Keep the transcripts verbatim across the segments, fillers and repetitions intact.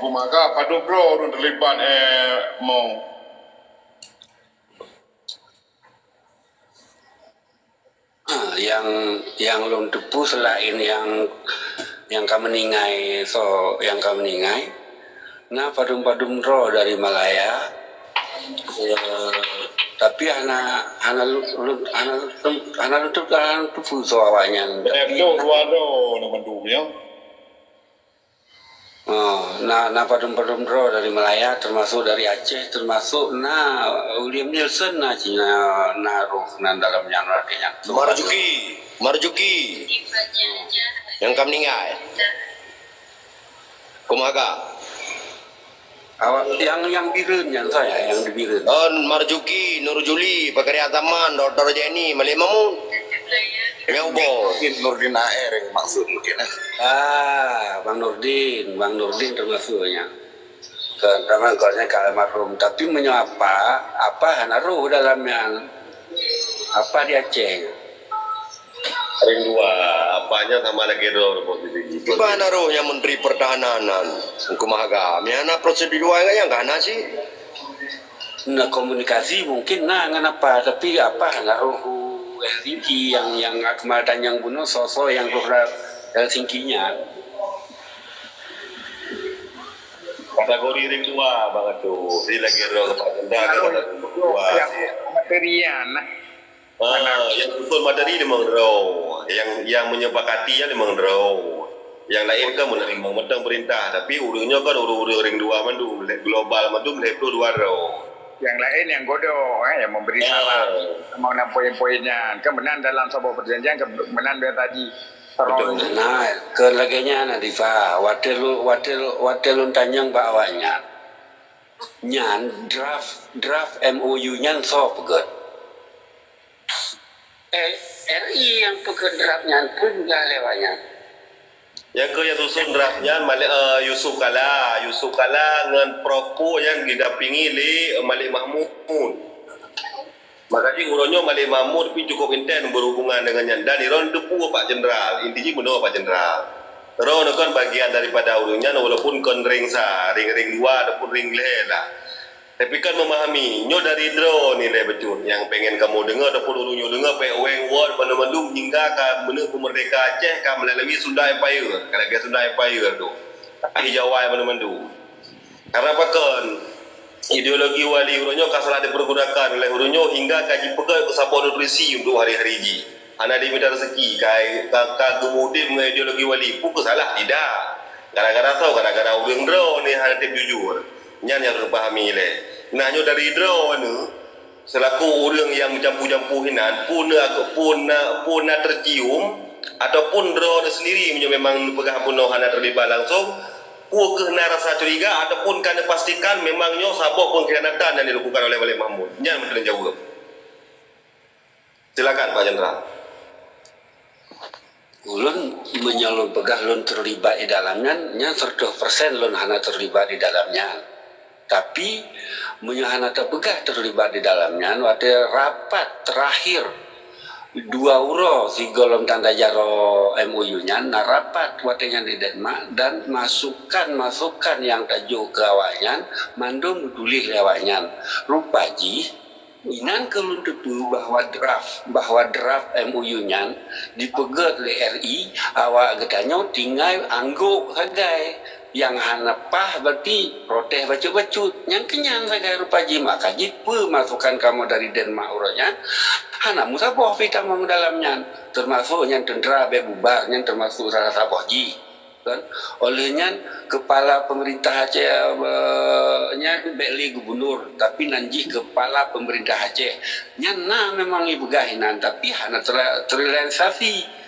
Bumaga padub droe ureuëng teulibat, eh, mo. Ha, nyang, nyang lôn teupeue seulaén nyang, nyang ka meuninggai, so, nyang ka meuninggai, na padum-padum droe dari Malaya, eh, tapi hana, hana lu-, lu-, hana lu-, hana lôn teu-, hana lôn teupeue so awaknyan. Tapi dua droe na mandum, ya. Oh, na, na padum-padum droe dari Malaya, termasuk dari Aceh, termasuk na William Nielsen na Cina, na roh nan dalam nyan, lagée nyan. Marzuki, Marzuki. Nyang ka meuninggai. Kumaha ka? Awak yang, yang Bireuen nyan saya, yang di Bireuen. Oh, Marzuki, Nurjuli, Pakaria Taman, Doktor Jenny, Malik Mahmud. Nyang ubo. Mungkin Nurdin A R yang maksud mungkin, eh. Ah, Bang Nurdin, Bang Nurdin termasuknya. Ke, karena kalau saya ke almarhum, tapi meunyoe apa, apa hana roh dalam nyan. Apa di Aceh? Ring dua, apanya sama lagi roh posisi. Di mana rohnya Menteri Pertahanan nan? Kumaha ka? Meuhana prosedur nyang ka hana sih. Na komunikasi mungkin na ngon apa, tapi apa hana roh Helsinki yang, yang Akmal Tanyang bunoe sosok yang roh Helsinki nya. Kategori ring dua bangat tu. Di lagi roh Pak Jenderal. Hana roh. Dua. Yang materian. Ah, nyang susun materi limong droe. Nyang, nyang menyepakati nyan limong droe. Nyang laén kan meuneurimong mantong peurintah, tapi ureuëng nyoe kan ureuëng-ureuëng ring dua mandum, global mandum lhèe ploh dua droe. Nyang laén nyang godok, eh, nyang memberi saran. Sama dengan poin-poin nyan. Kan meunan dalam saboh perjanjian, kan meunan biasa di. Betul. Nah, keu lagèe nyan, Nadifah, watèe lu-, watèe lu-, watèe lôn tanyong bak awaknyan. Nyan draft, draft M O U nyan soe peugèt? Eh, R I nyang peugèt draft nyan, peue lewat nyan. Nyang keu nyang susun draft nyan Malik, eh, Yusuf Kala. Yusuf Kala ngon Prof Kuh nyan didampingi lé Malik Mahmud. Maka jih uroe nyoe Malik Mahmud pih cukup inten berhubungan dengan nyan. Dan droeneuh teupeue Pak Jenderal, inti jih bunoe Pak Jenderal. Droeneuh kan bagian daripada ureuëng nyan walaupun kon ring sa, ring, ring dua ataupun ring lhèe lah. Tapi kan memahami, nyoe dari droeneuh lé bacut nyang pengen kamoe deungoe ataupun ureuëng nyoe deungoe, pék weng wot banmandum hingga ka meuneuk peumeurdeka Aceh ka meulalu Sunda Empire, ka lagèe Sunda Empire tu. Akhé Jawa banmandum. Karena pakon? Ideologi wali uroe nyoe ka salah dipergunakan oleh uroe nyoe hingga ka jipeugèt keu saboh nutrisi untuk hari-hari jih. Hana dimita rezeki, ka, ka, ka geumudép ngon ideologi wali. Peue keu salah? Tidak. Gara-gara soe? Gara-gara ureuëng droeneuh hana teupeue jujur. Nyan nyang harôh pahami lé. Nah, nyoe dari droeneuh, selaku ureuëng nyang meujampu-jampu hinan, peue na, peue na, peue na tercium, ataupun droeneuh sendiri meunyoe memang neupeugah bunoe hana terlibat langsung, peue keuh na rasa curiga ataupun ka neupastikan memang nyoe saboh pengkhianatan nyang dilakukan oleh Malik Mahmud. Nyan meuteuleueng jaweueb. Silakan, Pak Jenderal. Ulôn, meunyoe lôn peugah lôn terlibat di dalam nyan, nyan seratus persen lôn hana terlibat di dalam nyan. Tapi, meunyoe hana tapeugah terlibat di dalam nyan, watèe rapat terakhir dua uroe sigohlom tanda jaroe M O U nyan, na rapat watèe nyan di Denmark dan masukan-masukan nyang tajok keu awaknyan mandum geutuléh lé awaknyan. Rupa jih, inan keuh lôn teupeue bahwa draft, bahwa draft M O U nyan dipeugèt lé R I, awak geutanyoe tinggai anggok sagai nyang hana paih, berarti protes bacut-bacut. Nyang keu nyan sagai rupa jih, maka jih peue masukan kamoe dari Denmark uroe nyan hana meusaboh pih tamong dalam nyan, teumasok nyan teuntra bèk bubar, nyan teumasok salah saboh jih. Kan? Oleh nyan, kepala pemerintah Aceh, eh, nyan bèk lé gubernur, tapi nan jih kepala pemerintah Aceh. Nyan na memang ipeugah inan, tapi hana tera-, terrealisasi.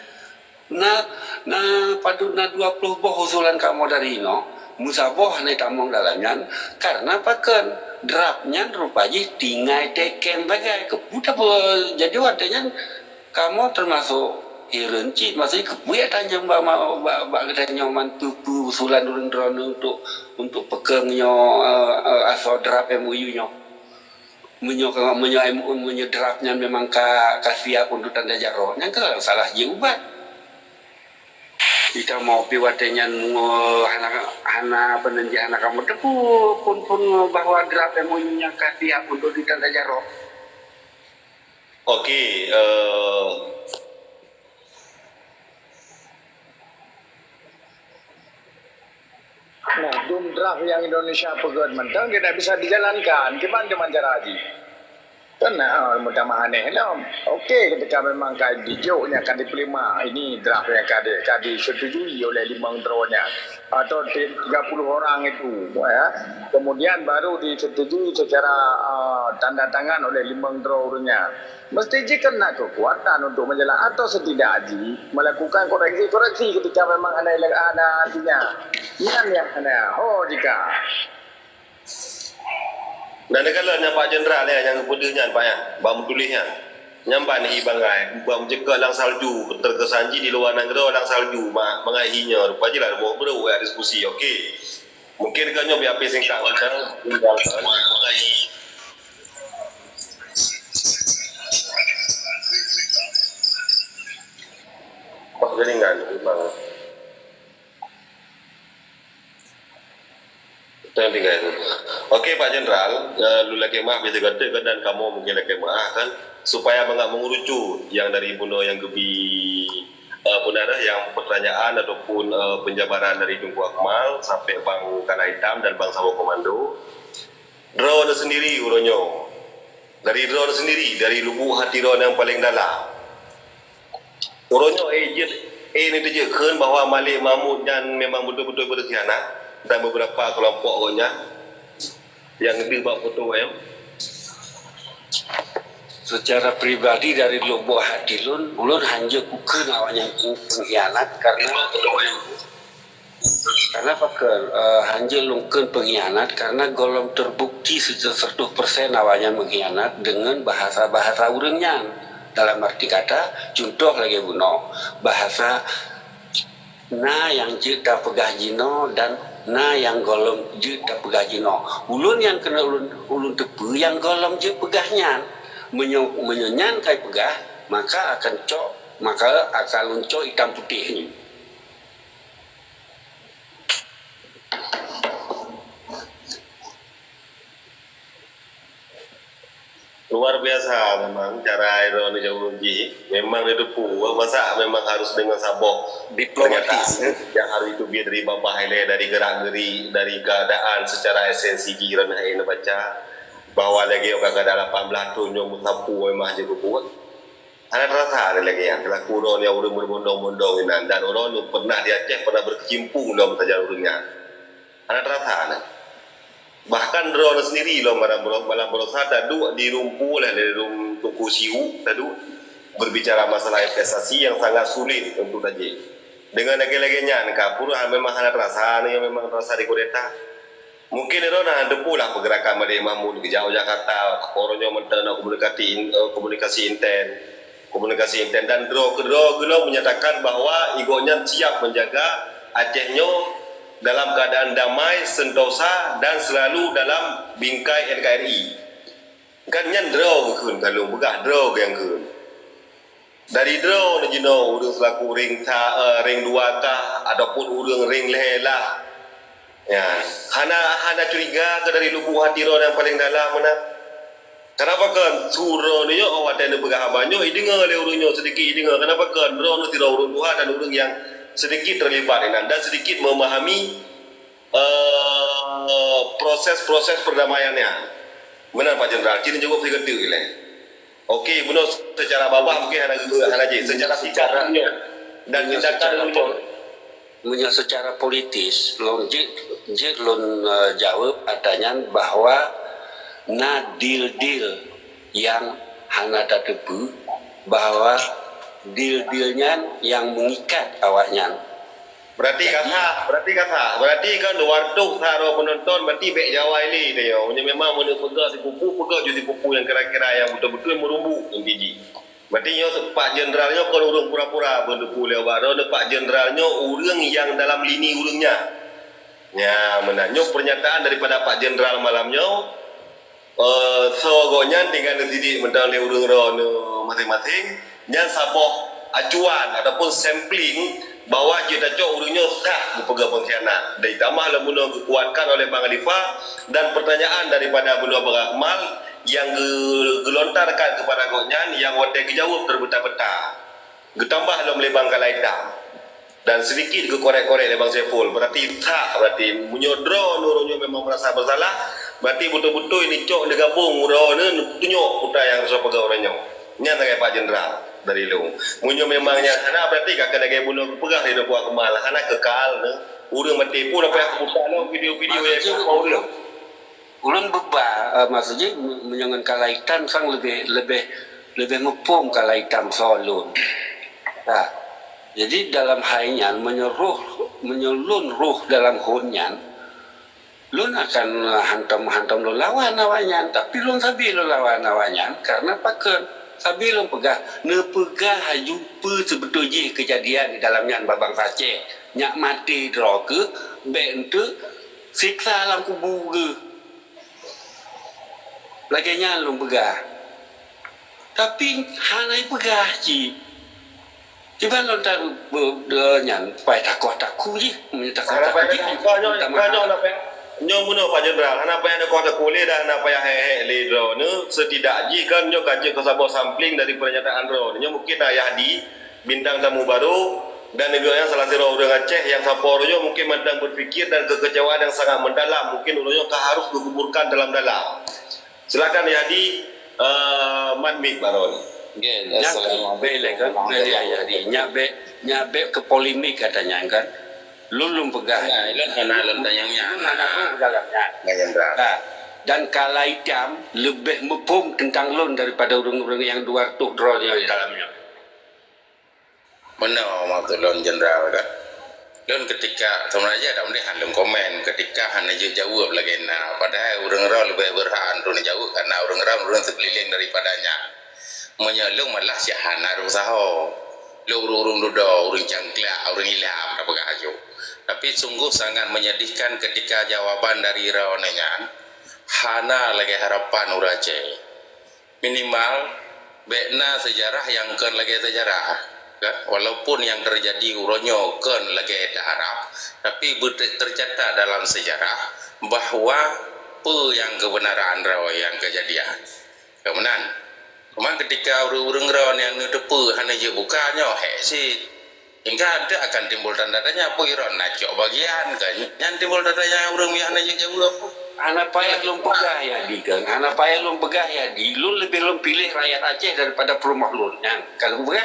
Na, na padub na dua ploh boh usulan kamoe dari inoe, meusaboh hana tamong dalam nyan, karena pakon? Draft nyan rupa jih tinggai teken sagai. Keu peue? Jadi watèe nyan, kamoe teumasok hireuen cit, maksudnya keupeue tanyong bak, bak, bak geutanyoe man peue-peue usulan ureuëng droeneuh untuk, untuk peukong nyoe, eh, eh, asoe draft M O U nyoe. Meunyoe ka, meunyoe M O U, meunyoe draft nyan memang ka, ka siap untuk tanda jaroe, nyan ka salah jih ubat. Di kamoe pih watée nyan meungoe hana, hana peuneujih hana kamoe teupeu phon-phon bahwa draft M O U nyan ka siap untuk ditanda jarok. Oke, eh, Nah, dum draft yang Indonesia peugöt mantong dia tak bisa dijalankan. Kiban teuma cara jih? Kan, ah, mudah mah aneh lom. Oke, ketika memang ka dijok nya ka diterima, ini draft yang ka di, ka disetujui oleh limong droe nya atau tiga puluh orang itu, ya. Kemudian baru disetujui secara, ah, tanda tangan oleh limong droe ureuëng nya. Mesti jih keunan keukuatan untuk menjalan atau setidak jih melakukan koreksi-koreksi ketika memang hana, hana artinya. Nyan yang hana ho jika. Dan neukalon nyan Pak Jeneral ya, nyang geupeudeuh nyan Pak ya, bak meutuléh nyan. Nyan ban hi bangai, bak meuceukeue lam salju, terkesan jih di luwa nanggroe lam salju, ma-, mangat hi nyoe, rupa jih lah boh breuh ya diskusi, oke. Mungkin ka nyoe biar singkat mantong. Bah jaringan memang. Teuh tinggai tu. Oke, Pak Jeneral, eh, lôn lakée meu'ah bit gata dan kamoe mungkin lakée meu'ah kan, supaya mangat meungerucut nyang dari bunoe nyang geubi, eh, peue nan, nyang pertanyaan ataupun, eh, penjabaran dari Teungku Akmal sampai Bang Kala Hitam dan Bang Saboh Komando. Droeneuh sendiri uroe nyoe, dari droeneuh sendiri, dari lubuk hati droeneuh nyang paleng dalam. Uroe nyoe, eh, jeuet, eh, neuteujeuet kheun bahwa Malik Mahmud nyan memang beutôi-beutôi beurkhianat dan beberapa kelompok gobnyan nyang deuh bak foto, eh. Secara pribadi, dari lubuk hati lôn, ulôn hanjeuet kukheun awaknyan pengkhianat karena Karena pakon, eh, hanjeuet lôn kheun pengkhianat, karena gohlom terbukti seratus persen awaknyan mengkhianat dengan bahasa-bahasa ureuëng nyan. Dalam arti kata, contoh lagée bunoe, bahasa na nyang jeuet tapeugah jinoe dan na nyang gohlom jeuet tapeugah jinoe. Ulôn nyang keuneuk ulôn, ulôn teupeue nyang gohlom jeuet peugah nyan. Meunyoe, meunyoe nyan ka ipeugah, maka akan cok, maka akan lôn cok itam putéh nyoe. Luar biasa memang cara droeneuh jaweueb jih. Memang neuteupeue, masa memang harus dengan saboh pernyataan yang harus diteubiet dari babah ilée, dari gerak-gerik, dari keadaan secara esensi jih droeneuh neubaca bahwa lagée ka kada lapan belas thon nyoe meusapeue memang jeuet geubuet. Hana teurasa lé lagée nyan, teulaku droeneuh ureuëng meubondong-bondong inan dan droeneuh pernah di Aceh pernah berkecimpung lom sajan ureuëng nyan. Hana teurasa na. Bahkan droeneuh sendiri lom malam baro-, malam baroesa taduek di rumpun lé, di rumpun Teungku Siu taduek berbicara masalah investasi yang sangat sulit untuk tajak. Dengan lagée-lagée nyan ka peue memang hana teurasa, nyang memang teurasa di kudeta. Mungkin droeneuh hana teupeue lah pergerakan Malik Mahmud geujak u Jakarta, uroe nyoe mantong na komunikasi in-, eh, komunikasi inten. Komunikasi inten dan droe keudroe geulom menyatakan bahwa igoe nyan siap menjaga Aceh nyoe dalam keadaan damai, sentosa dan selalu dalam bingkai N K R I. Kan nyan droe geukheun, ka lôn peugah droe nyang kheun. Dari droeneuh jinoe ureuëng seulaku ring sa-, eh, ring dua kah ataupun ureuëng ring lhée lah. Ya, hana, hana curiga keu dari lubuk hati droeneuh nyang paleng dalam meunan. Kenapa kon su droeneuh nyoe watée neupeugah haba nyoe ideungoe lé ureuëng nyoe, seudikit ideungoe. Kenapa kon droeneuh sidroe ureuëng tuha dan ureuëng nyang seudikit terlibat inan dan seudikit memahami, eh, proses-proses perdamaian nyan. Meunan Pak Jeneral, ci neujaweueb sigoe teuk ilée. Oke, bunoe secara babah mungkin hana, hana jih. Secara singkat, dan tindakan secara ureuëng nyoe. Meunyoe secara politis, lôn jeuet, jeuet lôn, eh, jaweueb ata nyan bahwa na deal-deal nyang hana tateupeue, bahwa deal-deal nyan nyang meungikat awaknyan. Berarti ka sah, berarti ka sah. Berarti kan dua ratus sa droe penonton, berarti bék jawai lé tanyoe. Meunyoe memang meunyoe peugah sipupu, peugah ju sipupu nyang kira-kira nyang beutôi-beutôi meurumbuk inti jih. Berarti nyoe Pak Jeneral nyoe kon ureuëng pura-pura, beutôi lé awak droeneuh Pak Jeneral nyoe ureuëng nyang dalam lini ureuëng nyan. Nya, meunan nyoe pernyataan daripada Pak Jeneral malam nyoe, eh, soe gobnyan tinggai neusidik mantong lé ureuëng droeneuh maséng-maséng, nyan saboh acuan ataupun sampling bahwa jeuet tacok ureuëng nyoe sah geupeugah pengkhianat. Dan ditambah lom bunoe geukuatkan oleh Bang Khalifah dan pertanyaan daripada bunoe Bang Akmal yang ge-, geulontarkan kepada gobnyan yang watée geujaweueb terbeta-beta. Geutambah lom lé Bang Kalaitam. Dan sedikit geukorek-korek lé Bang Saiful. Berarti sah, berarti meunyoe droeneuh nyoe memang merasa bersalah, berarti beutôi-beutôi neucok neugabong droeneuh neutunyok peue nyang harôh peugah uroe nyoe. Nyan lagée Pak Jenderal dari lôn. Meunyoe memang nyan hana, berarti ka lagée bunoe geupeugah lé Teungku Akmal, hana kekal neuh. Ureuëng maté pun apa nyang geupeugah lom video-video nyang geupeugah ureuëng. Ulôn beuba, eh, maksud jih, meunyoe ngon Kalaitam sang leubeh, leubeh, leubeh muphom Kalaitam soe lôn. Nah, jadi dalam hai nyan, meunyoe roh, meunyoe lôn roh dalam hon nyan, lôn akan, eh, hantom-hantom lôn lawan awaknyan, tapi lôn sabe lôn lawan awaknyan karena pakon. Sabe lôn peugah, neupeugah laju peue seubeutôi jih keujadian di dalam nyan bak bansa Aceh. Nyak maté droe keuh, bék enteuk siksa lam kubu geuh. Lagée nyan lôn peugah. Tapi hana jipeugah cit. Kiban lôn ta-, be-, be-, nyan, pai takoh taku jih. Meunyoe takoh taku jih, nyoe, nyoe, nyoe, nyoe, nyoe bunoe Pak Jenderal, hana payah takoh taku lé dan hana payah hék-hék lé droeneuh. Setidak jih kan nyoe ka jeuet keu saboh sampling dari pernyataan droeneuh. Nyoe mungkin Yahdi, bintang tamu baru, dan geuh nyan salah sidroe ureuëng Aceh nyang sapo uroe nyoe mungkin mantong berpikir dan kekecewaan yang sangat mendalam. Mungkin uroe nyoe ka harus geukuburkan dalam-dalam. Silakan Yahdi, eh, man mic baroe nyoe. Nggih, nyan assalamualaikum, bèk lé kan, warahmatullahi wabarakatuh. Yahdi, nyan bèk, nyan bèk keu polemik katanya kan. Lôn lôn peugah. Nah, lôn hana lôn tanyong nyan. Lôn hana roh dalam nyan. Nggih, Jenderal. Nah, dan Kalaitam leubeh muphom teuntang lôn daripada ureuëng-ureuëng nyang dua reutôh droe nyoe di dalam nyoe. Meunoe maksud lôn, Jenderal, kan? Lôn keutika, seubeunajih dak meunan han lôn komen, keutika hana jeuet jaweueb lagée na, padahai ureuëng droe leubeh beurhak untuk neujaweueb, karena ureuëng droe ureuëng seukeulileng daripada nyan. Meunyoe lôn malah siat hana reusaho. Lôn ureuëng dudoe, ureuëng cangklak, ureuëng ilham, tapeugah laju. Tapi sungguh sangat menyedihkan keutika jawaban dari droeneuh nyan hana lagée harapan ureuëng Aceh. Minimal, bék na seujarah nyang kon lagée seujarah, kan? Walaupun nyang teujadi uroe nyoe kon lagée taharab, tapi beuteuk teucatat dalam seujarah bahwa peue nyang keubeunaran droe nyang keujadian. Ka meunan. Cuma keutika ureuëng-ureuëng droe nyang neuteupeue hana jeuet buka nyoe, hék cit. Hingga ante akan timbul tanda tanya, peue droe na cok bagian kan? Nyan timbul tanda tanya ureuëng miyah na jeuet jaweueb. Hana payah lôn peugah Yahdi kan. Hana payah lôn peugah Yahdi. Lôn leubeh lôn piléh rakyat Aceh daripada peurumoh lôn. Nyan, ka lôn peugah.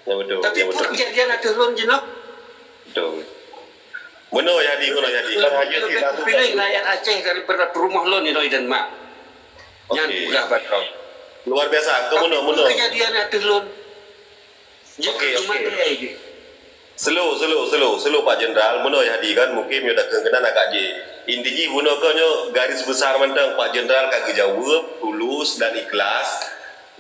Ya, betul. Tapi ya, betul. Peue keujadian ateueh lôn jinoe? Betul. Meunoe Yahdi, meunoe Yahdi. Lôn leubeh piléh rakyat Aceh daripada peurumoh lôn jinoe i Denmark. Nyan peugah bak droe. Luar biasa. Keu meunoe, meunoe. Peue keujadian ateueh lôn? Oke, oke. Slow, slow, slow, slow Pak Jenderal. Meunoe Yahdi kan, mungkin meunyoe takheun keunan agak jih. Inti jih bunoe keuh nyoe garis besar mantong Pak Jenderal ka geujaweueb tulus dan ikhlas.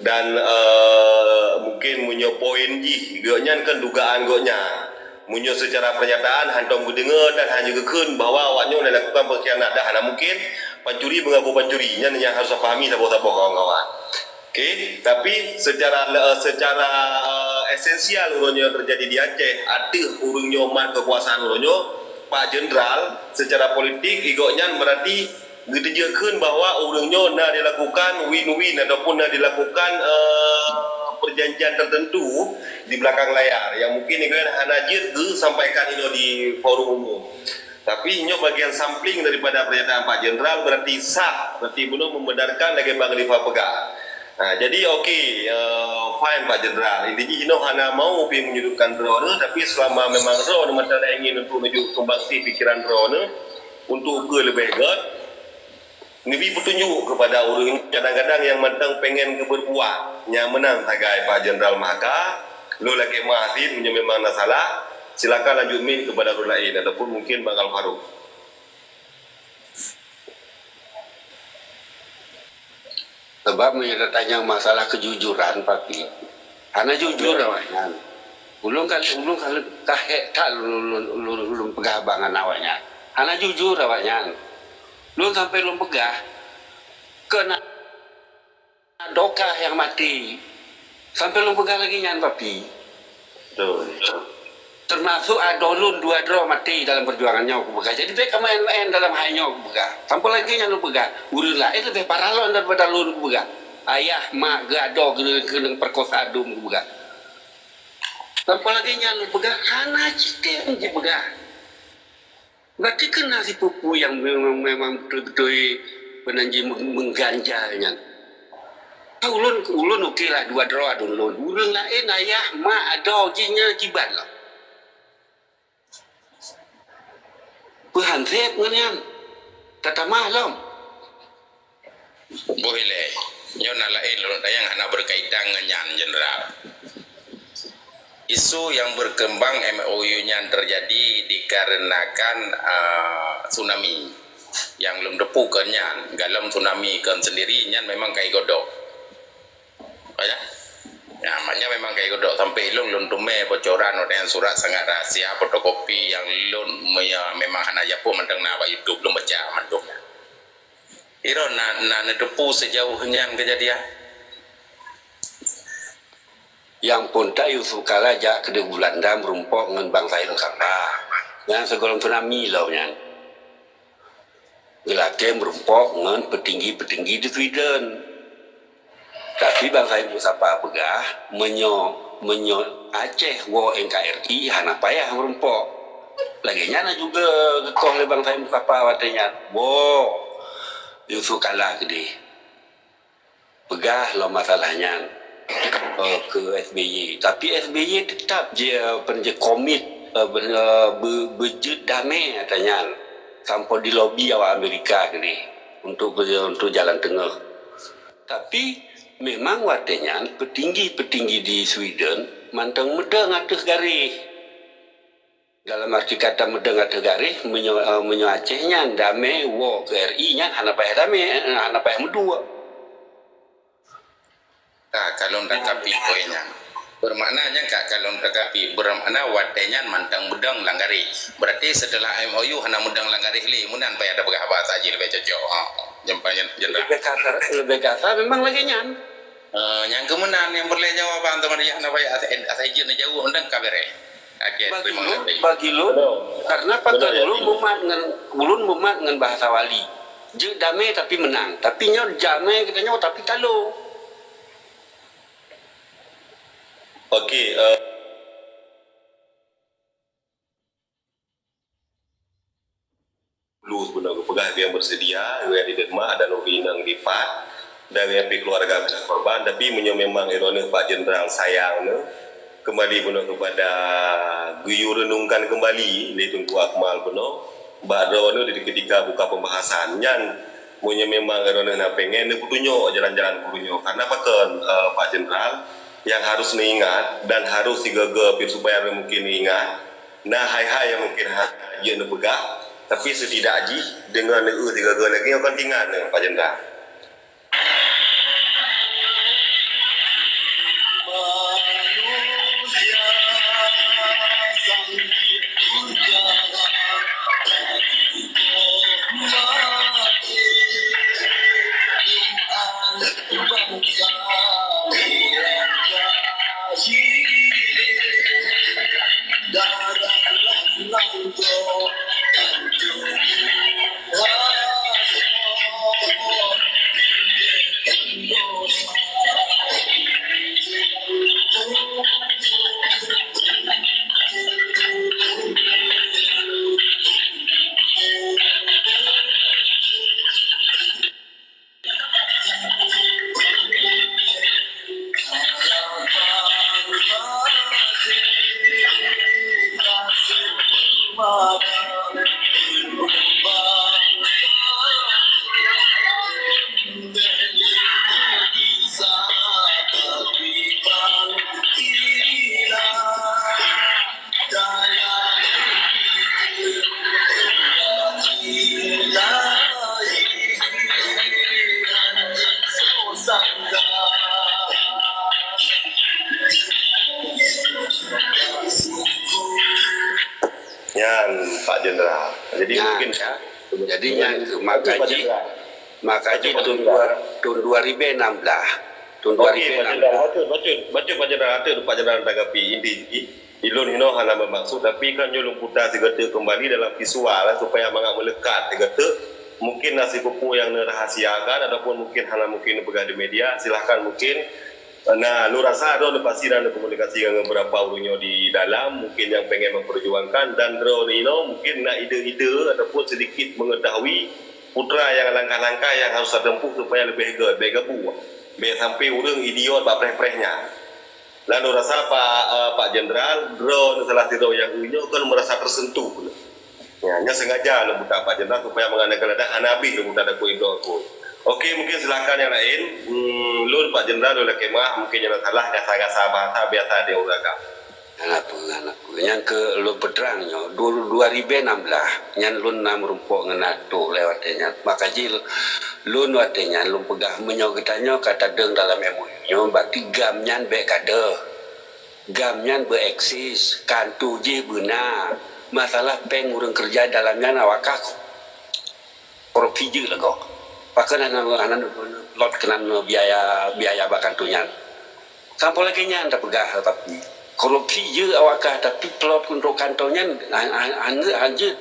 Dan, eh, mungkin meunyoe poin jih, gobnyan kan dugaan gobnyan. Meunyoe seucara pernyataan hantom geudeungoe dan hana geukheun bahwa awak nyoe na lakukan pengkhianat, dah hana mungkin pancuri mengaku pancuri. Nyan nyang harus tapahami saboh-saboh kawan-kawan. Oke, tapi secara, eh, secara, eh, esensial uroe nyoe teujadi di Aceh, ateueh ureuëng nyoe mat keukuasaan uroe nyoe, Pak Jenderal, secara politik, i gobnyan berarti geuteujeuet kheun bahwa ureuëng nyoe na dilakukan win-win ataupun na dilakukan, eh, perjanjian tertentu di belakang layar yang mungkin i gobnyan hana jeuet geusampaikan inoe di forum umum. Tapi nyoe bagian sampling daripada pernyataan Pak Jenderal, berarti sah, berarti bunoe membenarkan lagée Bang Khalifah peugah. Ha, jadi oke, eh, fine Pak Jenderal. Inti jih inoe hana mau pih menyudutkan droeneuh, tapi selama memang droeneuh mantong ingin untuk menuju sumbangsi pikiran droeneuh untuk ukeue leubeh gét, neubi peutunjuk keupada ureuëng kadang-kadang nyang mantong pengen geubeurbuat nyang meunan sagai Pak Jenderal Mahaka. Lôn lakée meuazin meunyoe memang na salah, silakan lanjut mic keupada ureuëng laén ataupun mungkin Bang Al Faruq. Sebab meunyoe tatanyong masalah kejujuran, Papi, hana jujur awaknyan. Ulôn ka, ulôn ka, ka hék that lôn, lôn, lôn, lôn peugah bak awaknyan. Hana jujur awaknyan. Lôn sampai lôn peugah, keu na dokah nyang maté. Sampai lôn peugah lagée nyan, Papi. Betul. Teumasok adoe lôn dua droe maté dalam peujuangan nyoe kupeugah. Jadi bèk kamaén-maén dalam hai nyoe kupeugah. Sampoe lagèe nyan lôn peugah, ureueng laén leubeh parah lom daripada lôn kupeugah. Ayah, mak geuh adoe keuneuk, keuneuk peukosa dum kupeugah. Sampoe lagèe nyan lôn peugah, hana cit tem jipeugah. Berarti kan na sipeue-peue nyang memang, memang beutôi-beutôi peunan jih meng-, mengganjal nyan. Ulôn, ulôn oke lah dua droe aduen lôn. Ureueng laén ayah, mak, adoe jih nyan kiban lah. Peuhan sép ngon nyan. Tatamah lom. Boh ilèe, nyoe na laén lôn tanyong hana berkaitan ngon nyan, Jenderal. Isu yang berkembang M O U nyan terjadi dikarenakan, eh, tsunami yang lôn teupeu keu nyan. Galom tsunami kon sendiri nyan memang kai godok. Ya. Ya, maknya memang kai godok sampai ilôn lôn teumé bocoran watèe nyan surat sangat rahasia, fotokopi yang lôn me-, memang hana japôh mantong na bak YouTube lôn baca mandum. Iron na, na neuteupeue sejauh nyan kejadian? Nyang phôn that Yusuf Kalla jak keudéh Belanda meurumpok ngon Bang Said Mustafa. Nyan sigohlom tsunami lom nyan. Geulakèe meurumpok ngon peutinggi-peutinggi di Sweden. Tapi Bang Said Mustafa peugah, meunyoe, meunyoe Aceh woe N K R I, hana payah meurumpok. Lagèe nyan juga geukoh lé Bang Said Mustafa watèe nyan. Woe Yusuf Kalla keudéh. Peugah lom masalah nyan, eh, keu S B Y. Tapi S B Y tetap je, eh, pen-, je komit, eh, be-, eh, be-, beujeuet damé ata nyan. Sampoe dilobi awak Amerika keudéh untuk, untuk jalan teungoh. Tapi memang watèe nyan peutinggi-peutinggi di Sweden mantong meudong ateueh garéh. Dalam arti kata meudong ateueh garéh, meunyoe, eh, meunyoe Aceh nyan damé woe keu R I nyan hana payah damé, eh, hana payah meuduek. Ka, ka lôn tangkapi poin nyan. Bermakna nyan ka, ka lôn tangkapi, bermakna watèe nyan mantong meudong lam garéh. Berarti setelah M O U hana meudong lam garéh lé, meunan payah tapeugah bahasa jih leubeh cocok. Ha, jempa nyan, Jenderal. Leubeh kasar, leubeh kasar memang lagèe nyan. Eh, nyang keu meunan nyang peureulèe jawaban teuma hana payah asai, asai jeuet neujaweueb mantong ka beureh. Oke, bagi terima lôn, kasih. Bagi lôn, betul. Karena pakon betul, ya, ulôn mumat ngon, ulôn mumat ngon bahasa Wali. Jeuet damé tapi meunang. Tapi nyoe damé geutanyoe tapi talo. Oke, eh. Dulu sebenar geupeugah geuh bersedia, geuh di Denmark dan geuh inong di Pat, dan geuh pih keluarga besar korban. Tapi meunyoe memang iroh neuh Pak Jenderal sayang neuh, kembali bunoe kepada geuyue renungkan kembali lé Teungku Akmal bunoe, bak droeneuh di ketika buka pembahasan nyan, meunyoe memang iroh neuh na pengen neupeutunyok jalan-jalan geurunyok. Karena pakon, eh, Pak Jenderal, yang harus neuingat dan harus sigoe-goe pih supaya mungkin neuingat, na hai-hai nyang mungkin hana jeuet neupeugah, tapi setidak jih deungon neueu sigoe-goe lagèe nyoe kon tingan neuh, Pak Jenderal. Nyan, Pak Jenderal. Jadi, nyan, mungkin ya. Jadi, nyan, maka Pak jih, Jenderal. Maka jih Pak Jenderal. Tahun dua, tahun dua ribu enam belas. Tahun dua ribu enam belas. Okey, Pak Jenderal. Bacut, bacut, bacut, Pak Jenderal. Ateuh Pak Jenderal tanggapi inti sikit. Ilôn hinoe hana meumaksud, tapi kan nyoe lôn puta sigoe teuk keumbali dalam visual, supaya mangat meulekat sigoe teuk. Mungkin na sipeue-peue nyang neurahasiakan ataupun mungkin hana mungkin neupeugah di media, silahkan mungkin. Nah, lôn rasa droeneuh pasti na neukomunikasi ngon beberapa ureuëng nyoe di dalam, mungkin nyang pengen memperjuangkan, dan droeneuh inoe mungkin na ide-ide ataupun sedikit mengetahui putra nyang langkah-langkah nyang harus tatempuh supaya leubeh göt, bèk gabu, bèk sampai ureuëng idiot bak preh-preh nyan. Lalu rasa Pak, eh, Pak Jenderal, droeneuh salah sidroe nyang nyoe kan merasa tersentuh. Ya, nyan sengaja lôn buta Pak Jenderal supaya mengenai keadaan hana habis lôn buta Datuk Indro tu. Okey, mungkin silakan yang lain. Hmm, lôn Pak Jenderal, lôn lakèe meuah, mungkin nyang salah gasa-gasa bahasa biasa di ureuëng agam. Hana peue, hana peue. Nyang keu lôn peutrang nyoe, du-, dua ribèe nam blah, nyan lôn na meurumpok ngon Datuk lé watèe nyan. Maka jih lôn watèe nyan lôn peugah, meunyoe geutanyoe ka tadeueng dalam M O U nyoe, berarti GAM nyan bèk ka deuh. GAM nyan beueksis, kantô jih beuna. Masalah péng ureuëng keureuja dalam nyan awak kah korupsi jeuet lagoe. Pakon hana, hana lôt keunan biaya, biaya bak kantô nyan. Sampoe lagèe nyan tapeugah, tapi korupsi jeuet awak kah, tapi plot untuk kantô nyan han, han, han, han jeuet.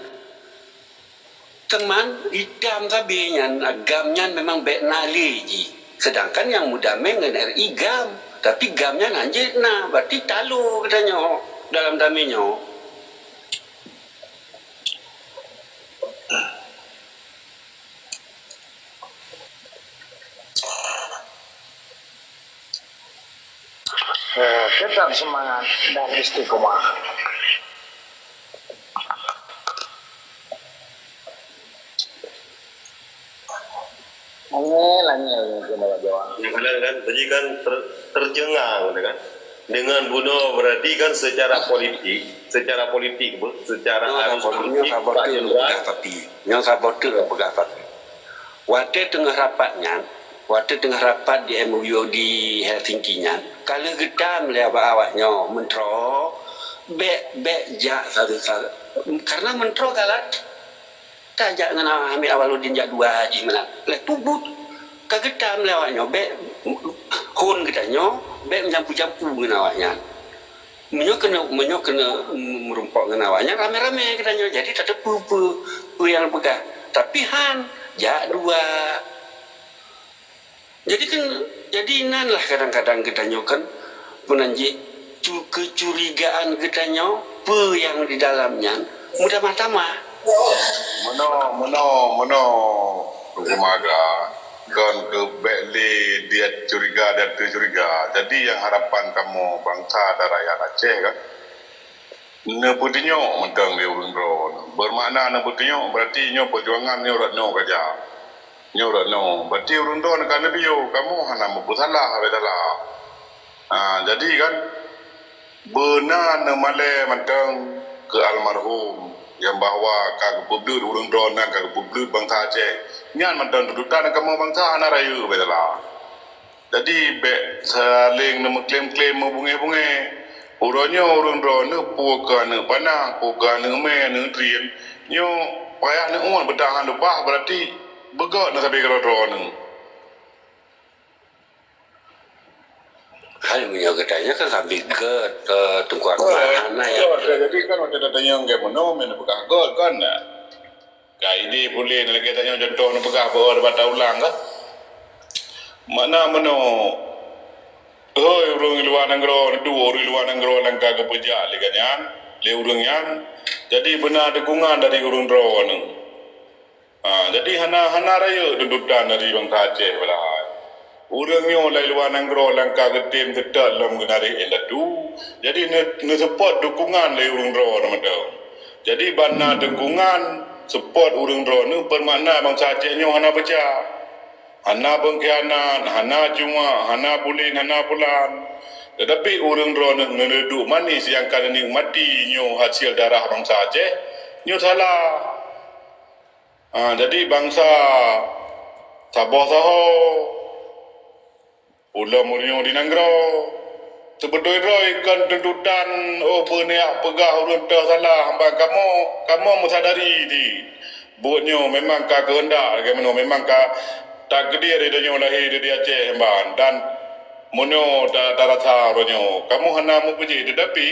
Teuma itam sabe nyan, GAM nyan memang bèk na lé jih. Sedangkan nyang meudamé ngon R I GAM, tapi GAM nyan han jeuet na, berarti talo geutanyoe dalam damé nyoe. Eh, tetap semangat dan istiqomah. Angel, angel, angel, angel, angel. Kadang-kadang kan, jadi kan ter-, tercengang gitu kan. Dengan bunoe berarti kan secara politik, secara politik, Bu, secara arus politik, Pak Jenderal. Nyoe saboh teuk peugah tapi. Nyoe saboh teuk peugah tapi. Watèe teungoh rapat nyan, watèe teungoh rapat di M O U di Helsinki nyan, ka lheueh geutam lé awak-awak nyoe, meuntroe, bèk, bèk jak satu-satu. Karena meuntroe galak, ka jak ngon Hamid Awaludin jak dua jih meunan. Lheueh tu buet ka geutam lé awak nyoe, bèk hon geutanyoe, bèk meujampu-jampu ngon awak nyan. Meunyoe keuneuk, meunyoe keuneuk meurumpok ngon awak nyan ramé-ramé geutanyoe, jadi tateupeue peue, peue nyang peugah. Tapi han, jak dua. Jadi kan, jadi nan lah kadang-kadang geutanyoe kan, peunan jih cu-, keucurigaan geutanyoe, peue nyang di dalam nyan, meutamah-tamah. Meunoe, meunoe, meunoe, Teungku Maga, kon keu bèk lé dia curiga, dia teucuriga. Jadi nyang harapan kamoe bansa dan rakyat Aceh kan, neupeutunyok mantong lé ureueng droe. Bermakna neupeutunyok, berarti nyoe peujuangan nyoe rot nyoe ka jak. Nyoe rot nyoe. Berarti ureueng droe ka neubiyeu, kamoe hana meupeusalah, beda lah. Ha, jadi kan, beuna neumalèe mantong keu almarhum, nyang bahwa ka geupeubeuet ureueng droe nyan, ka geupeubeuet bansa Aceh. Nyan mantong tuntutan kamoe bansa hana rayeuk, beda lah. Jadi, bèk saléng neumeuklaim-klaim meubungéh-bungéh. Uroe nyoe ureueng droeneuh peue keu aneuk panah, peue keu aneuk mè, aneuk drien. Nyoe payah neuôt beutahan leupah, beurati beugöt neuh sabe keudroe-droeneuh. Hai, meunyoe geutanyoe kan sabe göt, eh, Teungku Akbar. Oh, hana ya. Jadi kan watèe tatanyong lagèe meunoe, meuneuk peugah göt kan, nah. Ka idéh puléh lagèe tanyoe cuntoh neupeugah bak, bak taulang ka. Makna meunoe, hôi ureueng luwa nanggroe, dua ureueng luwa nanggroe nyang ka geupeujak lé gobnyan, lé ureueng nyan, jadi beuna dukungan dari ureueng droeneuh. Ha, jadi hana, hana rayeuk tuntutan dari bansa Aceh padahai. Ureueng nyoe lé luwa nanggroe nyang ka geutem seutôt lom geunaréh indatu, jadi neu-, neuseupôt dukungan lé ureueng droe mantong. Jadi ban na dukungan, seupôt ureueng droeneuh, peumakna bansa Aceh nyoe hana peucah. Hana peungkhianat, hana cuak, hana pulen, hana pulan. Teutapi ureueng droeneuh neuduek manis nyang ka neunikmati nyoe hasil darah bansa Aceh, nyoe salah. Ha, jadi bansa saboh saho, ulôn meunyoe di nanggroe, seubeutôi droe kon tuntutan, oh, beuneuh peugah ureueng toh salah, ban kamoe, kamoe meusadari di buet nyoe memang ka keuheundak lagèe meunoe, memang ka takdir di tanyoe lahé di, di Aceh ban, dan meunyoe ta-, tarasa uroe nyoe, kamoe hana meupuji, teutapi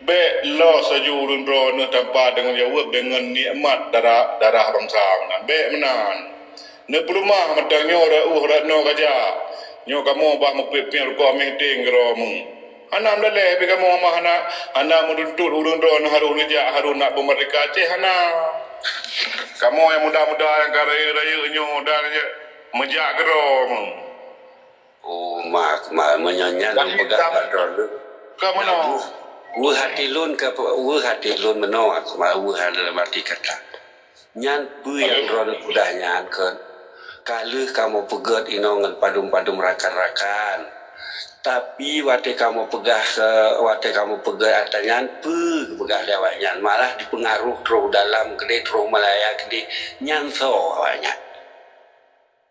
Bék los laju ureuëng droeneueh tanpa deungon jaweueb deungon nikmat darah, darah bansa meunan. Bék meunan. Neupeuleumah mantong nyoe rot ueh rot noe kajak. Nyoe kamoe bah meupiep-piep rukoh meuhting keudroe meuh. Hana meudaleh pih kamoe mah hana, hana meutuntut ureuëng droeneueh harôh neujak harôh nak beumeurdeka Aceh hana. Kamoe nyang muda-muda nyang ka rayeuk-rayeuk nyoe dan meujak keudroe meuh. Oh, ma, ma, meunyoe nyan nyang peugah bak droeneuh. Ka meunoe. Weueh até lôn ka, weueh até lôn meunoe, aku ma, weueh dalam arti kata. Nyan peue nyang droeneuh peugah nyan kon. Ka lheueh kamoe peugét inoe ngon padum-padum rakan-rakan. Tapi watée kamoe peugah, eh, watée kamoe peugét ata nyan, peue geupeugah lé awaknyan, malah dipeungaroh troh dalam keudeh, troh meulaya keudeh. Nyan soe awaknyan.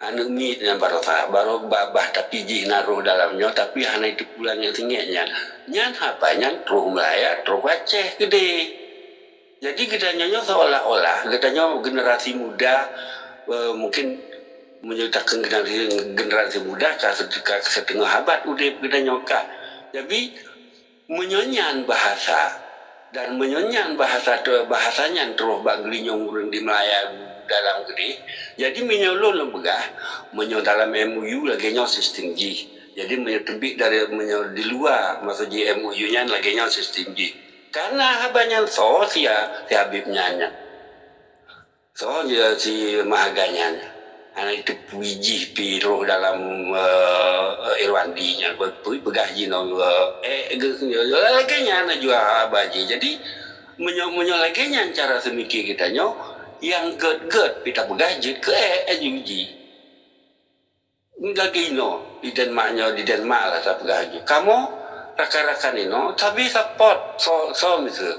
Aneuëk miet nyan baroesa, barô babah, tapi jih na roh dalam nyoe, tapi hana jiteupeue langét singoh nyan. Nyan haba nyan troh meulaya, troh Aceh keudeh. Jadi geutanyoe nyoe seolah-olah geutanyoe generasi muda, eh, mungkin meunyoe takheun generasi, generasi muda ka, ka seutengah abad udeb geutanyoe ka. Jadi, Meunyoe nyan bahasa, dan meunyoe nyan bahasa, bahasa nyan troh bak geulinyueng ureuëng di Meulaya dalam keudeh, jadi meunyoe lôn lôn peugah, meunyoe dalam M O U lagée nyoe sistem jih. Jadi meunyoe teubiet dari, meunyoe di luwa, maksud jih M O U nyan lagée nyoe sistem jih. Kana haba nyan soe si, si Habib nyan nyan. Soe si Mahaga nyan? Hana jiteupeue jih pih roh dalam, eh, Irwandi nyan, be-, be-, peugah jinoe, eh, eh, ge-, lagée nyan na jua haba jih. Jadi, meunyoe, meunyoe lagée nyan cara seumike geutanyoe, nyang gét-gét pih tapeugah jeuet keu ék, eh, laju jih. Lagée inoe, di Denmark nyoe, di Denmark lah tapeugah laju. Kamoe, rakan-rakan inoe, sabe support, soe, soe miseue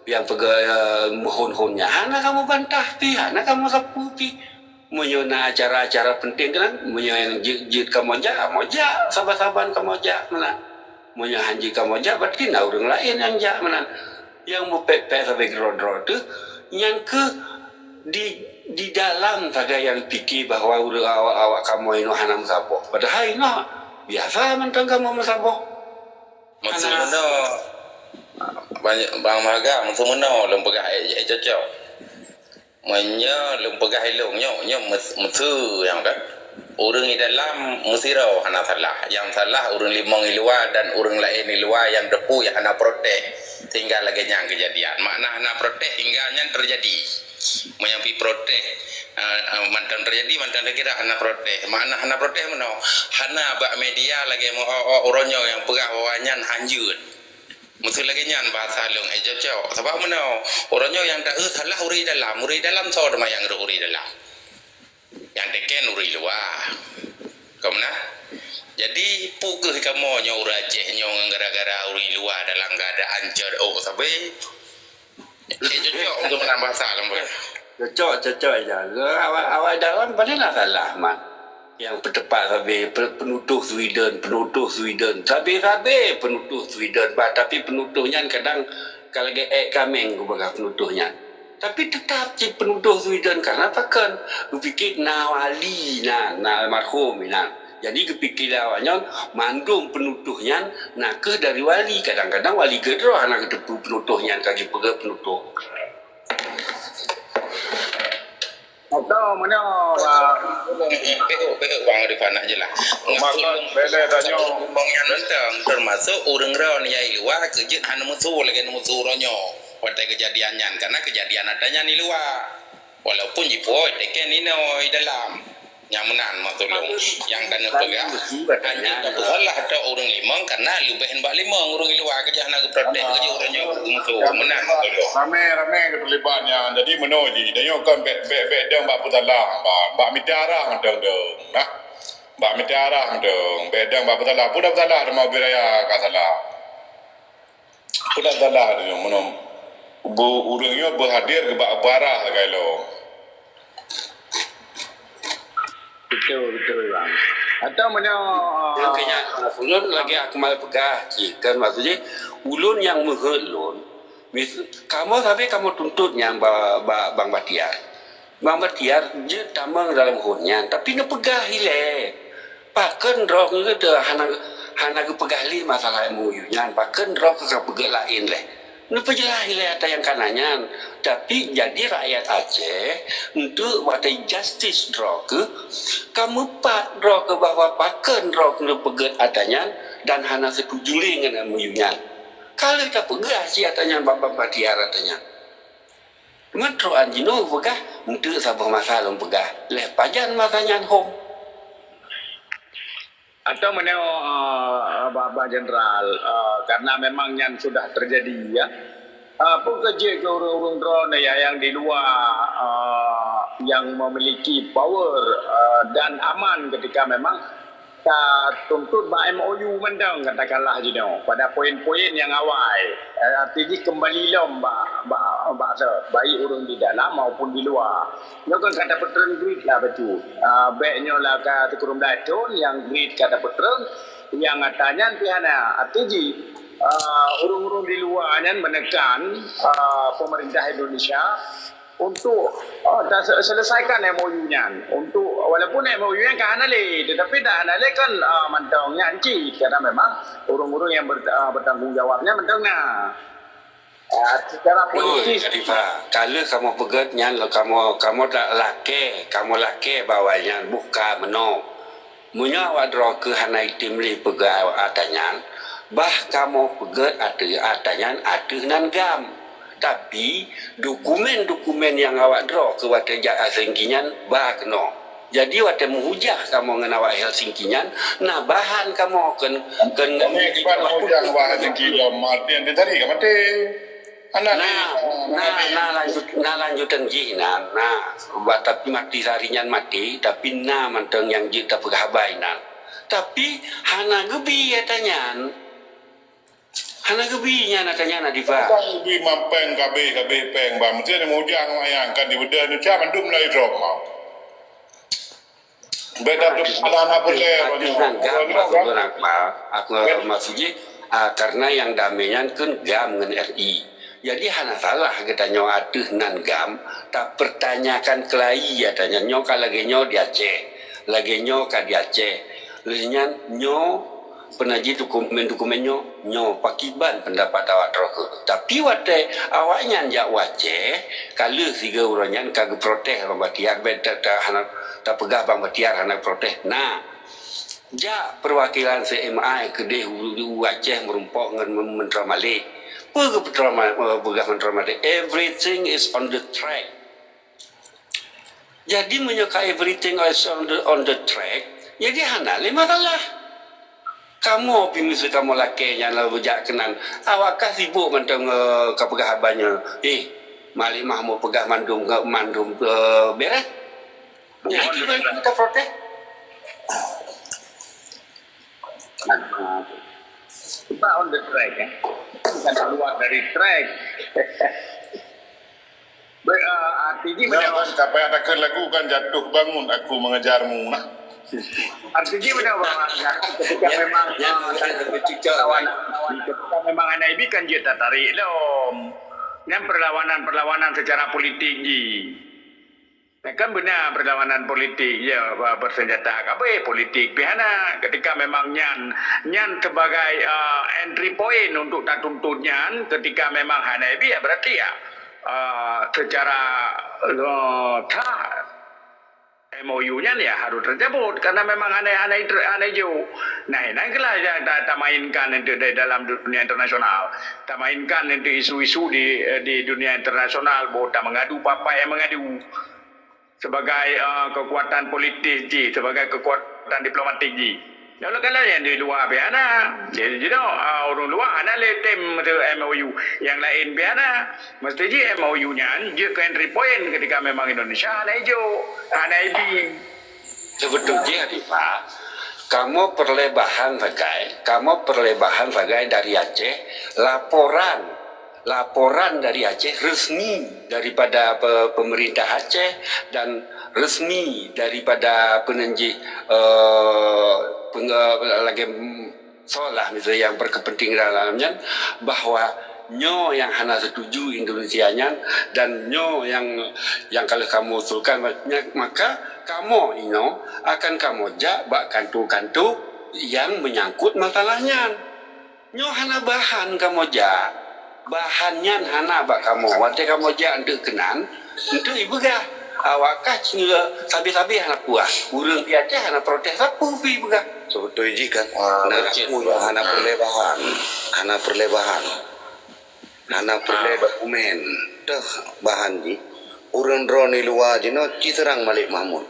nyang peugah, eh, meuhon-hon nyan. Hana kamoe bantah pih, hana kamoe sapeue pih. Meunyoe na acara-acara penting keunan, meunyoe nyang jeuet-jeuet kamoe jak, kamoe jak, saban-saban kamoe jak meunan. Meunyoe han jeuet kamoe jak, berarti na ureuëng laén nyang jak meunan. Nyang meupék-pék sabe keudroe-droe teuh, nyan keuh di, di dalam sagai nyang pike bahwa ureuëng awak, awak kamoe inoe hana meusaboh. Padahai inoe biasa mantong kamoe meusaboh. Maksud meunoe, Bang Mahaga, maksud meunoe lôn peugah, eh, eh, cocok. Meunyoe lôn peugah ilong nyoe, nyoe meus-, meuseu nyang kan. Ureuëng di dalam meusidroe hana salah. Nyang salah ureuëng limong di luwa dan ureuëng laén di luwa nyang teupeue nyang hana protes. Sehingga lagée nyan keujadian. Makna hana protes, hingga nyan teujadi. Meunyoe pih protes, eh, eh, mantong teujadi, mantong teukira hana protes. Makna hana protes meunoe, hana bak media lagée meu-, oh, oh, uroe nyoe nyang peugah bahwa nyan hanjeuet. Meuseu lagée nyan bahasa lôn, eh, cocok. Sabab meunoe, uroe nyoe nyang taeu salah ureuëng dalam. Ureuëng dalam soe teuma nyang rot ureuëng dalam? Nyang teken ureuëng luwa. Ka meunan? Jadi, peue kheueh kamoe nyoe ureuëng Aceh nyoe ngon gara-gara ureuëng luwa dalam keuadaan cot ôk sabe? Eh, cocok untuk meunan bahasa lôn peugah. Cocok, cocok ija. Awak, awak dalam paléng na salah, man. Nyang peuteupat sabe, pe-, peunutoh Sweden, peunutoh Sweden. Sabe-sabe peunutoh Sweden, bah, tapi peunutoh nyan kadang ka lagée ék kaméng geupeugah peunutoh nyan. Tapi teutap cit peunutoh Sweden, karna pakon? Geupike na wali na, na almarhum inan. Jadi geupike lé awak nyan, mandum peunutoh nyan na kheueh dari wali. Kadang-kadang wali keudroe hana geuteupeue peunutoh nyan ka jipeugét peunutoh. Atau mana, Bang? Bang Rifan nak jelas. Maksud bela tanyoe. Bang yang nonton termasuk ureuëng droe nyang di luwa keu jeuet hana meusu lagée neumeusu uroe nyoe. Watée keujadian nyan, karna keujadian ata nyan di luwa. Walaupun jipuwoe teken inoe di dalam. Nyang meunan mak tulông. Nyang ka neupeugah, hanjeuet tapeusalah tok ureuëng limong, karna leubeh bak limong ureuëng luwa keujah na geuprotes keujeuet ureuëng nyoe geumeusue. Meunan mak tulông. Ramé-ramé geuteulibat nyan. Jadi meunoe jih, tanyoe kon bék, bék, bék dong bak peusalah, bak, bak mita arah mantong dong. Nah. Bak mita arah mantong, bék dong bak peusalah. Peue dah peusalah, teuma ubé raya ka salah. Peue dah salah tu, meunan. Bu, ureuëng nyoe beuhadir keu bak, bak arah sagai lom. Betul, betul, Bang. Atau meunoe, yang kena ulôn lagée Akmal peugah cit, kan maksud jih, ulôn nyang meuheuet lôn, mis-, kamoe sabe kamoe tuntut nyang ba, ba, Bang Bahtiar. Bang Bahtiar jeuet tamong dalam hon nyan, tapi neupeugah ilée. Pakon droe ngeut hana, hana geupeugah lé masalah M O U nyan, pakon droe ka peugét laén lé. Neupeujeulaih lé ata nyang kana nyan, tapi jadi rakyat Aceh, untuk watée justice droe keuh, ka meupat droe keuh bahwa pakon droe keuh neupeugét ata nyan dan hana setuju lé ngon M O U nyan. Ka lheueh tapeugah cit ata nyan bak Bang Bahtiar ata nyan. Meutroan jinoe peugah, untuk saboh masa lom peugah, lheueh pajan masa nyan hom. Atau meunyoe, eh, Bah, Bah Jenderal, eh, karena memang nyan sudah terjadi, ya. Eh, peue keu jeuet keu ureuëng-ureuëng droeneuh, ya, yang di luwa, eh, yang memiliki power, eh, dan aman ketika memang tatuntut bak M O U mantong, katakanlah jinoe, pada poin-poin nyang awai, eh, arti jih kembali lom bak, bak, bak, baik ureuëng di dalam maupun di luwa. Nyoe kan ka tapeutrön Great lah bacut. Ah, bék nyoe lah ka sikureueng blaih thon nyang Great ka tapeutrön, nyang ata nyan pih hana. Arti jih, ah, ureuëng-ureuëng di luwa nyan menekan, ah, pemerintah Indonesia untuk, ah, ta-, se-, selesaikan M O U nyan. Untuk, walaupun M O U nyan ka hana lé, tetapi dak hana lé kan, ah, mantong nyan cit, karena memang ureuëng-ureuëng yang ber-, ah, bertanggung jawab nyan mantong na. Ah, secara politis. Oi, Arifah, ka lheueh kamoe peugét nyan, kamoe, kamoe ta lakée, kamoe lakée bahwa nyan boh ka meunoe. Meunyoe awak droe keuh hana item lé peugah ata nyan, bah kamoe peugét ateueh ata nyan ateueh nan GAM. Tapi, dokumen-dokumen nyang awak droe keuh watée jak Helsinki nyan ba keunoe. Jadi, watée meuhujah kamoe ngon awak Helsinki nyan, na bahan kamoe kon, kon ngon Kami kiban meuhujah awak Helsinki lom, arti nyang tadi ka maté. Anak na, ni, na, anak ni. Na lanjut, na lanjutan jih na, na. Ba-, tapi mati sehari nyan mati, tapi na mantong nyang jeuet tapeugah haba inan. Tapi hana geubi ata nyan. Hana geubi nyan ata nyan, Adifah. Bukan geubi mampeng kabeh-kabeh peng, bah. Mesti ada mujang wayang kan di bedah ni, cak mandum lai drop mau. Beda tu anak-anak boleh. Arti nan GAM, maksud aku, aku maksud jih, ah, karena yang damai nyan kan GAM ngan R I. Jadi hana salah geutanyoe ateueh nan GAM, tapertanyakan keulai ata nyan. Nyoe ka lagée nyoe di Aceh, lagée nyoe ka di Aceh. Lheueh nyan nyoe peunaji dokumen-dokumen nyoe, nyoe pakiban pendapat awak droe keuh. Tapi watée awak nyan jak u Aceh, ka lheueh sigoe uroe nyan ka geuprotes Bang Bahtiar, bék ta-, ta-, hana tapeugah Bang Bahtiar hana protes. Nah, jak perwakilan C M I keudeh u, u Aceh meurumpok ngon Men-, Menteri Malik. Peue geupeutera ma-, peugah Menteri Malik? Everything is on the track. Jadi meunyoe ka everything is on the, on the track, jadi hana lé masalah. Kamoe pih miseu kamoe lakée nyan lalu jak keunan. Awak ka sibuk mantong, eh, ka peugah haba nyoe. Eh, Malik Mahmud peugah mandum, mandum, eh, beres. Jadi kiban ka protes. Sebab on the track, eh. Bukan keluar dari track. Be-, ah, arti jih meunyoe, kan, siapa yang takkan lagu kan jatuh bangun aku mengejarmu, nah. Arti jih meunyoe, Bang, ketika memang, ah, ketika memang hana ibi kan jeuet tatarik lom. Nyan perlawanan-perlawanan secara politik jih. Nah, kan beuna perlawanan politik, ya, ba-, bersenjata kabeh politik pih hana. Ketika memang nyan, nyan sebagai, ah, entry point untuk tatuntut nyan, ketika memang hana ibi, ya, berarti, ya, ah, secara, eh, sah M O U nyan, ya, harus tercabut karena memang hana, hana, hana ijo. Nah, inan keulah yang ta-, tamainkan untuk di dalam dunia internasional. Tamainkan untuk isu-isu di, di dunia internasional, boh tamengadu, papa yang mengadu. Sebagai, eh, kekuatan politik jih, sebagai kekuatan diplomatik jih. Kalau-kalau yang di luwa pih hana. Jadi, you know, ah, ureuëng luwa hana lé tem meuteuk M O U. Yang lain pih hana. Mesti jih M O U nyan jeuet keu entry point ketika memang Indonesia hana ijo, hana ibi. Sebetulnya, Arifah, kamoe peureulée bahan sagai, kamoe peureulée bahan sagai dari Aceh, laporan laporan dari Aceh resmi daripada pe-, pemerintah Aceh dan resmi daripada peunanjih, eh, peng-, eh, lagée, mm, soe lah misalnya yang berkepentingan dalam nyan, bahwa nyoe yang hana setuju Indonesia nyan dan nyoe yang, yang kalau kamu usulkan, maka kamoe inoe akan kamoe jak bak kantor-kantor yang menyangkut masalah nyan. Nyoe hana bahan kamoe jak. Bahan nyan hana bak kamoe. Watée kamoe jak eunteuk keunan, eunteuk ipeugah. Awak kah cengileue sabe-sabe hana puas. Ureuëng di Aceh hana protes sapeue pih ipeugah. Sebeutôi jih kan, ah, na ureuëng nyang hana peureulée bahan, hana peureulée bahan, hana peureulée dokumen. Teuh bahan jih, ureuëng droeneuh di luwa jinoe jiseurang Malik Mahmud.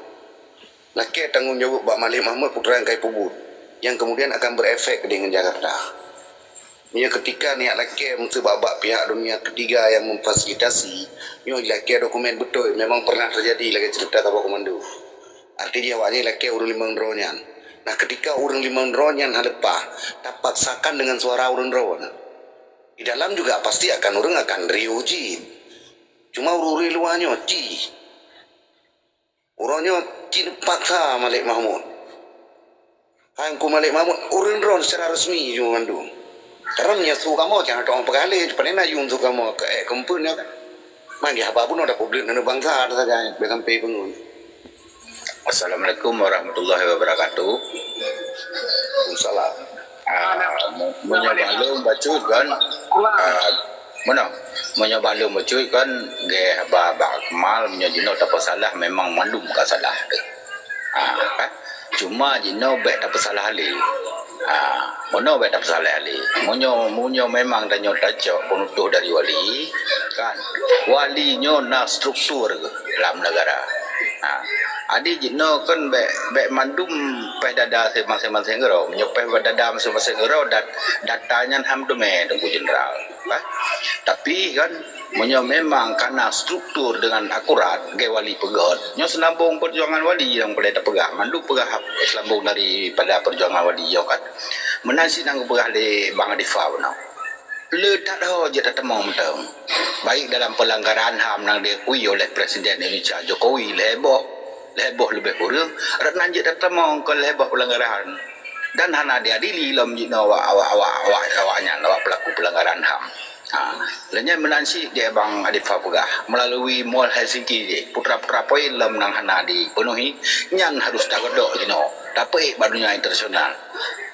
Lakée tanggong jaweueb bak Malik Mahmud putra nyang ka ipeubuet, nyang keumudian akan beurefek keudeh ngon Jakarta. Meunyoe keutika neujak lakée meuseu bak-bak pihak dunia ketiga nyang memfasilitasi, nyoe jilakée dokumen beutôi, memang pernah teujadi lagée ceurita saboh komando. Arti jih awaknyan jilakée ureuëng limong droe nyan. Nah, keutika ureuëng limong droe nyan hana leupah, tapaksakan deungon suara ureuëng droe. Di dalam juga pasti akan ureuëng akan riuh jih. Cuma ureuëng-ureuëng luwa nyoe ci. Uroe nyoe cit paksa Malik Mahmud. Hai Teungku Malik Mahmud, ureuëng droe secara resmi jih mandum. Karena meunyoe su kamoe, jangan tong peugah lé, pane na yum su kamoe, ke, eh, keumpun nyoe kan. Man di haba bunoe dah publik neu bangsa dah saja, biar sampai pengun. Assalamualaikum warahmatullahi wabarakatuh. Waalaikumsalam. Ah, mu-, meunyoe bak lôn bacut kan, ah, meunoe, meunyoe bak lôn bacut kan, geh haba bak Akmal, meunyoe jinoe tapeusalah, memang mandum ka salah teuh. Ah, kan? Cuma jinoe bék tapeusalah lé. Ah, meunoe bék tapeusalah lé. Meunyoe, meunyoe memang tanyoe tacok peunutôh dari wali, kan? Wali nyoe na struktur lam negara. Ha, jadi jinoe kan bék, bék mandum péh dada masing-masing uroe. Meunyoe péh dada masing-masing uroe, dat-, data nyan ham teumé Teungku Jeneral. Bah. Tapi kan, meunyoe memang kana struktur dengan akurat, geu wali peugét, nyoe seulambong perjuangan wali nyang boleh tapeugah. Mandum peugah seulambong daripada perjuangan wali nyoe kan. Meunan cit nyang geupeugah lé Bang Adifa bunoe. Le that ho jeuet tatamong mantong, baik dalam pelanggaran ham nyang diakui oleh Presiden Indonesia Jokowi lhée boh, lhée boh leubeh kureueng, rot nan jeuet tatamong kon lhée boh pelanggaran. Dan hana diadili lom jinoe awak, awak, awak, awak, awak nyan, awak pelaku pelanggaran ham. Ha, lheueh nyan meunan cit geu Bang Adifa peugah, meulalu Mall Helsinki jih, putra-putra poin lom nyang hana dipenuhi, nyan harus tageudok jinoe, tapeuék bak donya internasional.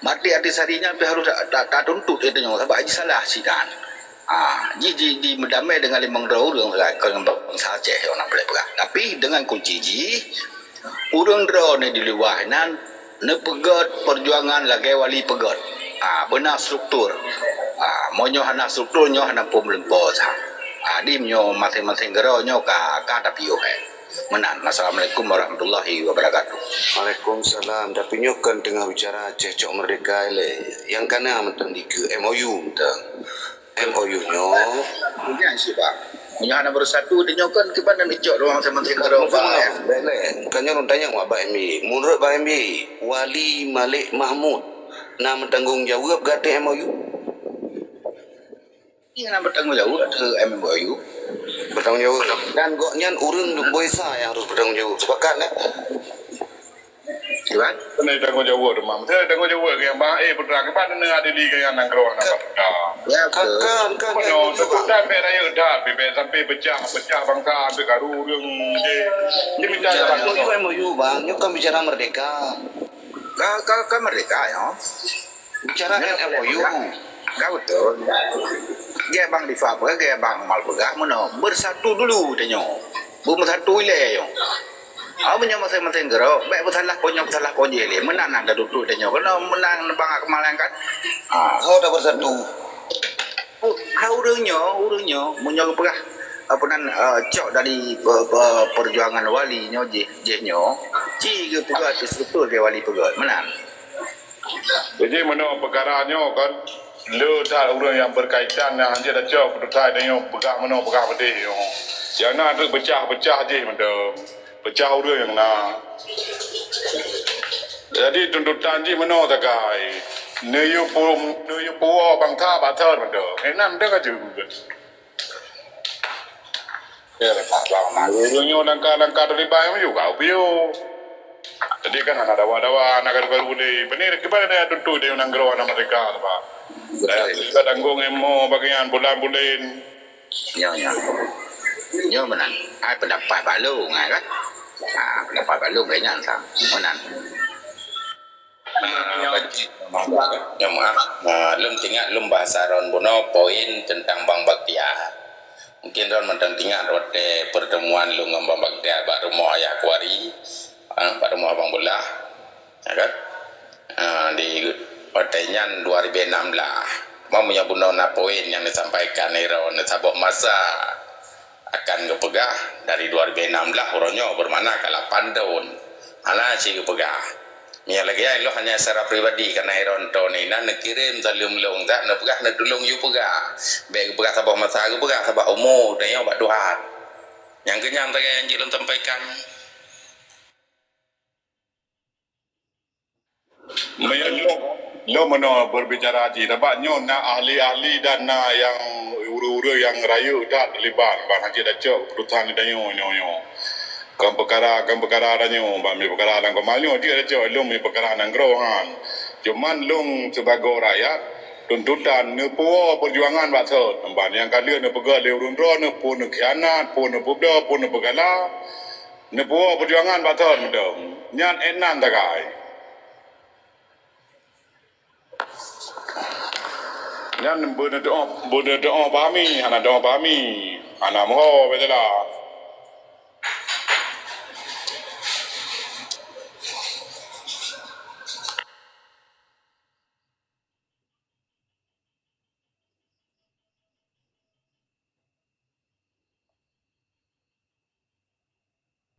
Maté Artisari nyan pih harôh ta-, ta-, tatuntut lé tanyoe sabab jisalah sinan. Ah, ji, ji, ji meudamé deungon limong droe ureuëng sagai kon ngon bansa Aceh, nyang na boleh peugah. Tapi deungon kunci jih, ureuëng droeneuh di luwa nan neupeugét perjuangan lagée wali peugét. Ah, beuna struktur. Ah, meunyoe hana struktur, nyoe hana peue meulumpo sa. Ah, di meunyoe masing-masing droe nyoe ka, ka tapiôh, eh. Meunan. Assalamualaikum warahmatullahi wabarakatuh. Waalaikumsalam. Tapi nyoe kan teungoh bicara Aceh cok merdeka ilée. Nyang kana mantong dikeue M O U mantong. M O U nyoe. Nyan sih, Bang. Meunyoe hana bersatu, di nyoe kan kiban dan icok doang sama-sama. Bukan, bukan, Bang. Bukan, bukan. Baik, baik. Bukan nyoe tanya wak Bang M B. Menurut Bang M B, Wali Malik Mahmud na meutanggong jaweueb gata M O U? Iya, na bertanggung jawab ateueh M O U. Bertanggung jawab. Dan gobnyan ureuëng Lemboe Sa nyang harôh bertanggung jawab. Sepakat, kan? Tuan? Kena tanggung jawab tu, Mam. Saya tanggung jawab ke yang bang, eh, putra, ke mana nak adili ke yang nanggroe nak? Ka-, ka-, kan, kan, mana kan, tu kan. Tak baik raya dah, baik sampai pecah, pecah bangsa, sampai karu ureuëng je. Dia minta jalan. M O U, M O U, bang. Nyoe kan bicara merdeka. Ka, ka, ka merdeka, ya. Bicara kan M O U. Ka beutôi. Gaya bang Difa peugah, gaya bang Mal peugah, meunoe. Bersatu dulu, tanyoe. Beumeusatu ilée, nyoe. Ah, meunyoe masing-masing keudroe, bék peusalah po nyoe, peusalah po jéh lé. Meunan na tatutoe tanyoe. Keunoe meunan bang Akmal kan. Ah. Ho dah bersatu. Ha, ureuëng nyoe, ureuëng nyoe, meunyoe geupeugah, apa nan, eh, cok dari pe-, pe-, perjuangan wali nyoe jih, jih nyoe, ci geupeugah di struktur ke wali peugah. Meunan. Jadi, meunoe peukara nyoe kan, le that ureuëng nyang berkaitan nyang hanjeuet tacok peututai tanyoe peugah meunoe, peugah peudeh nyoe. Nyang na teuk peucah-peucah jih mantong. Peucah ureuëng nyang na. Jadi, tuntutan jih meunoe sagai. Neuyue pu-, neuyue puwoe bangsa bak thon mantong. Eh, nan deuh ka jeuet. Ya, lepas bang, ureuëng nyoe langkah-langkah talibai juga, ubio. Jadi kan hana dawa-dawa, hana karu-karu lé. Bini kiban ada tuntut dia nanggroe anak mereka tu, Pak. Betul. Saya juga tanggung emo bagian bulan-bulan. Nyoe, nyoe. Nyoe meunan. Ai, pendapat bak lôn, ai, kan? Ha, pendapat bak lôn keu nyan, sa. Meunan. Ah, baik. Mohon maaf. Ah, lôn teuingat lôn bahasa droen bunoe poin teuntang Bang Bakhtiar. Mungkin droen mantong teuingat watèe pertemuan lôn ngon Bang Bakhtiar bak rumoh Ayah Kuari, ah, bak rumoh Abang Bolah. Ya kan? Ah, di watèe nyan dua ribu enam belas. Cuma meunyoe bunoe na poin nyang disampaikan Iro, na saboh masa akan geupeugah dari dua ribu enam belas uroe nyoe, bermakna ka lapan thon. Hana cit geupeugah. Meunyoe lagèe nyan, lôn hanya secara pribadi, karena Iro tho ni na neukirém saleuem lôn, tak neupeugah, neutulông yue peugah. Bèk geupeugah saboh masa geupeugah, sabab umu tanyoe bak Tuhan. Nyang keunyan sagai nyang jeuet lôn sampaikan. Meunyoe lôn, lôn meunoe berbicara jih, sabab nyoe na ahli-ahli dan na nyang ureueng-ureueng nyang rayeuk that teulibat ban hana jeuet tacok keuputusan di tanyoe nyoe-nyoe. Kon peukara, kon peukara tanyoe, ban mi peukara lam koma nyoe jeuet tacok, lôn mi peukara nanggroe han. Cuman lôn sibagoe rakyat, tuntutan neupuwoe peujuangan bak thon. Ban nyang ka lheueh neupeugah lé ureueng droe, neupeue neukhianat, peue neupeubloe, peue neupeugala. Neupuwoe peujuangan bak thon mantong. Nyan ék nan sagai. Nyan beuneudoe, beuneudoe pahami, hana doe pahami. Hana meuho, beutôi lah.